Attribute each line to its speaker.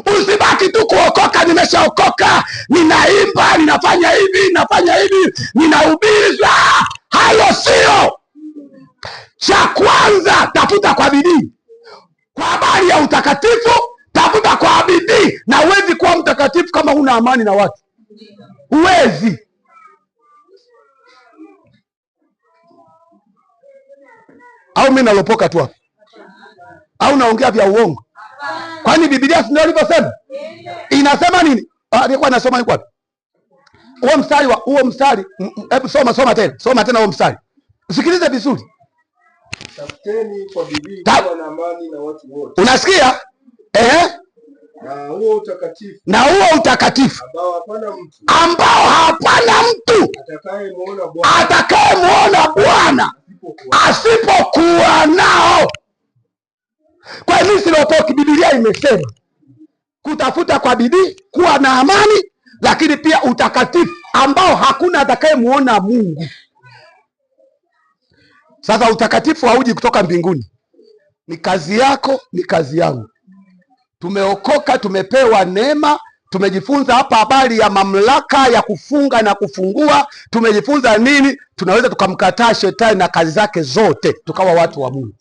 Speaker 1: Usibaki tu kuokoka, nimeshaokoka, ninaimba, ninafanya hivi, ninafanya hivi, ninahubiri. Hayo sio. Cha kwanza, tafuta kwa bidii kwa habari ya utakatifu, tafuta kwa bidii. Na huwezi kuwa mtakatifu kama huna amani na watu, huwezi. Au mi nalopoka tu hapa, au naongea vya uongo? Kwani Biblia si ndio ilivyosema? Inasema nini? Alikuwa anasoma yuko wapi? Huo mstari wa huo mstari, hebu soma soma tena, soma tena huo mstari, sikilize vizuri.
Speaker 2: Tafuteni kwa bidii kuwa na amani na watu wote.
Speaker 1: Unasikia?
Speaker 2: Na huo utakatifu,
Speaker 1: Na huo utakatifu
Speaker 2: ambao hapana mtu
Speaker 1: ambao hapana mtu
Speaker 2: atakayemuona Bwana
Speaker 1: atakayemuona Bwana asipokuwa nao. Kwa hiyo mimi silopoki, Biblia imesema kutafuta kwa bidii kuwa na amani, lakini pia utakatifu ambao hakuna atakayemuona Mungu. Sasa utakatifu hauji kutoka mbinguni, ni kazi yako, ni kazi yangu. Tumeokoka, tumepewa neema, tumejifunza hapa habari ya mamlaka ya kufunga na kufungua. Tumejifunza nini? Tunaweza tukamkataa shetani na kazi zake zote, tukawa watu wa Mungu.